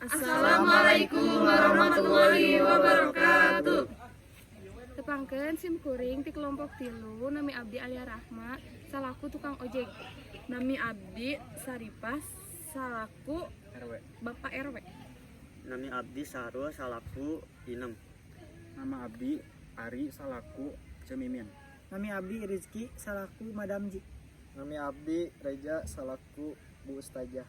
Assalamualaikum warahmatullahi wabarakatuh. Tepangkeun sim kuring ti kelompok 3, nami abdi Alia Rahma salaku tukang ojek. Nami abdi Saripah salaku RW. Bapak RW. Nami abdi Sarul salaku Inem. Nama abdi Ari salaku Cemimin. Nami abdi Rizky salaku Madam Ji. Nami abdi Reja salaku Bu Ustazah.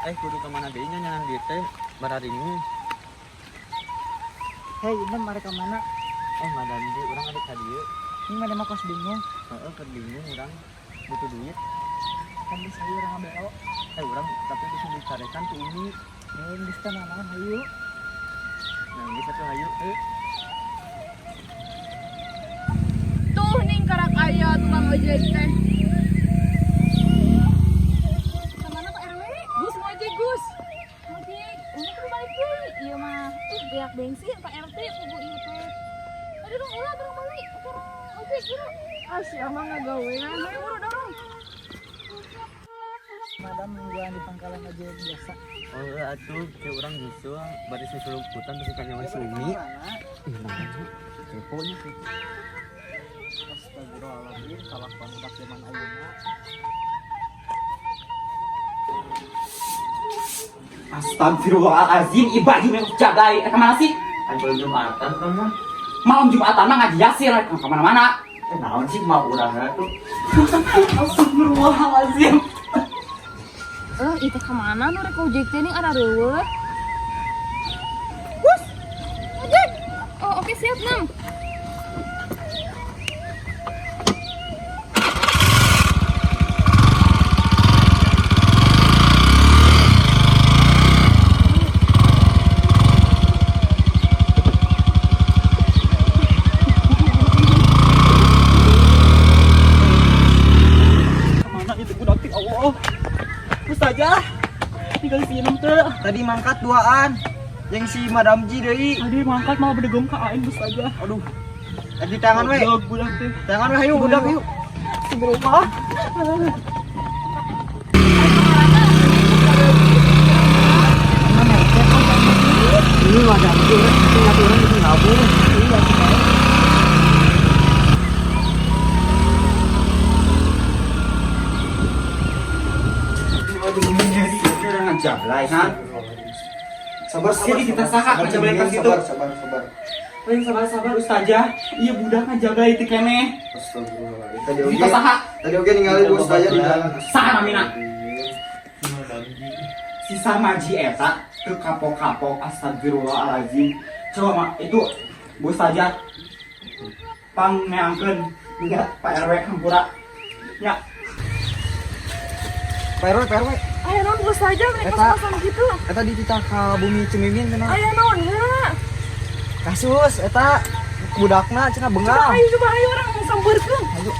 Kudu kemana deui nya nyangan duit teh bararingung. Hei, Inem arek ka mana? Madam Ji, urang ada ka dieu. Ini mana mah kos bingung. Heeh, keur bingung urang butuh duit. Kan bisa urang ngabelo. Urang tapi bisa dicarekan ku Umi. Ini geus teh naon hayu. Nah, geus atuh hayu. Tuh ning karak aya tukang ojek teh. Kemana Pak RW? Gus mau ojek Gus. Ojek, ini kudu balik deui. Ieu mah beak bensin Pak RT kudu ieu teh. Aduh dong, ulah dorong balik. Dorong ojek buru. Ah siapa ngagawean, hayu buru dorong. Madam nungguan di pangkalan ojek biasa. Oh, atuh ke urang nyusul bari susul hutan terus ka nyawa si Umi. Ih, naon sih? Kepo nya. Astagfirullahaladzim, kalakuan budak zaman ayeuna. Astagfirullahalazim, iba jeung jablay. Kemana sih? Kan belum Jumatan kan mah. Malam Jumatan mah ngaji yasir, kemana-mana. Naon sih mau urangna tuh? Astagfirullahalazim. Itu kemana nu rek ojek teh ning arah reueuh. Gus, ojek. Oh, oke siap, Nang. Kemana itu budak teh Allah. Ustazah, tinggal si Inem teh. Tadi mangkat duaan yang si Madam Ji deui. Tadi mangkat malah bedegong ka aing Ustazah. Aduh. Di tangan we. Goblok budak teh. Tangan we hayu budak hayu. Astagfirullah. Ini Madam Ji urang urang itu ngabur. Iya sih. Ngajablay, ha? Sabar sabar. Sini kita saha ngajablay ka situ. Sabar sabar sabar. Lain sabar-sabar Ustazah. Iya budak ngajablay teh keneh. Astagfirullahaladzim. Tadi oge. Kita saha? Tadi oge ningali Bu Ustazah di jalan. Saha namina? Si Samaji eta teu kapok-kapok astagfirullahalazim. Coba mak itu Bu Ustazah pang neangkeun ya Pak RW hampura. Ya, Pak RW, Pak RW. Aya naon Gus aja mereka Eta. kosong gitu. Eta dititah ka bumi Cemimin cenah. Aya naon ya? Kasus eta budakna cenah Coba bengal. ayo coba ayo orang sampeurkeun. Ayo.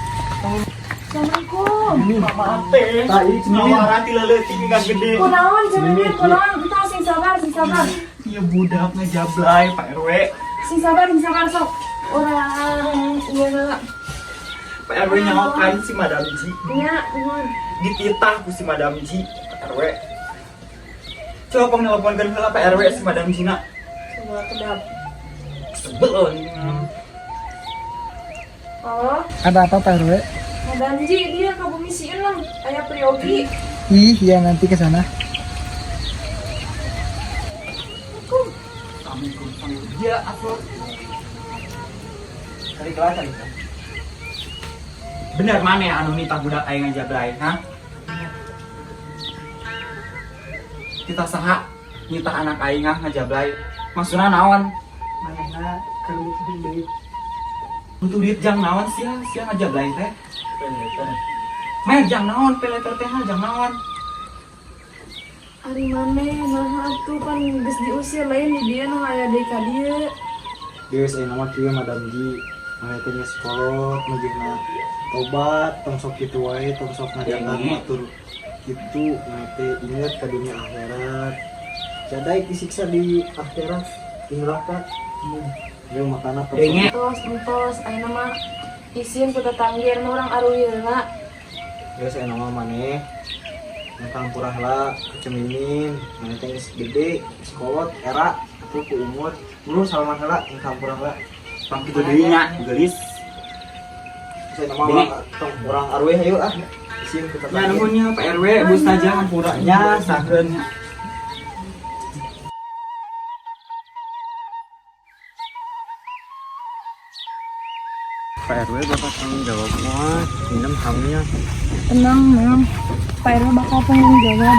Assalamualaikum. mama teh. Tah, ieu Cemimin. Ngawaran ti leuletik hingga gede. Kunaon Cemimin, kunaon? Kita sing sabar, sing sabar. Iya budak ngejablay Pak RW. Sing sabar, sing sabar sok. Urang ieu heula. Pak RW nyahokan si Madam Ji. Nya, nuhun. Dititah ku si Madam Ji Pak RW. Coba pang nelponkeun heula Pak RW si Madam Jina. Coba kedap. Sebel. Oh, Ada apa Pak RW? Madam Ji dia ka bumi si Eneng, aya priyogi. Ih, ya nanti ke sana. Assalamualaikum. Dia aku Cari kelas cari. bener mana ya anu nitah budak aing ngajablay, ha? Kita saha nitah anak aing ah ngajablay. Maksudna naon? Manehna keur butuh duit. Butuh duit jang naon sia sia ngajablay teh? Meh jang naon peleter teh jang naon? Ari maneh naha atuh pan geus diusir lain di dieu nu aya deui ka dieu. Geus ayeuna mah kieu Madam Ji. Maneh teh geus kolot mujurna tobat tong sok kitu wae tong sok ngadakan batur kitu maneh teh inget ka dunia akhirat. Cadai disiksa di akhirat di neraka. Yeuh makana tong sok Denge. Entos, entos, ayeuna mah isin ku tetanggi anu urang aruyeuna. Geus ayeuna mah maneh Yang hampura heula ka Ceu Mimin, maneh teh geus gede, geus kolot, era atuh ku umur. Dulu salaman heula, yang hampura heula. Tong kitu deui nya, gelis. Saya nama urang tong urang arweh hayu ah. Isim kita Ya nuhun nya Pak RW, Bu Ustazah hampura nya sakeun nya. Pak RW bakal tanggung jawab moal minum hamnya. Tenang, Mang. Pak RW bakal tanggung jawab.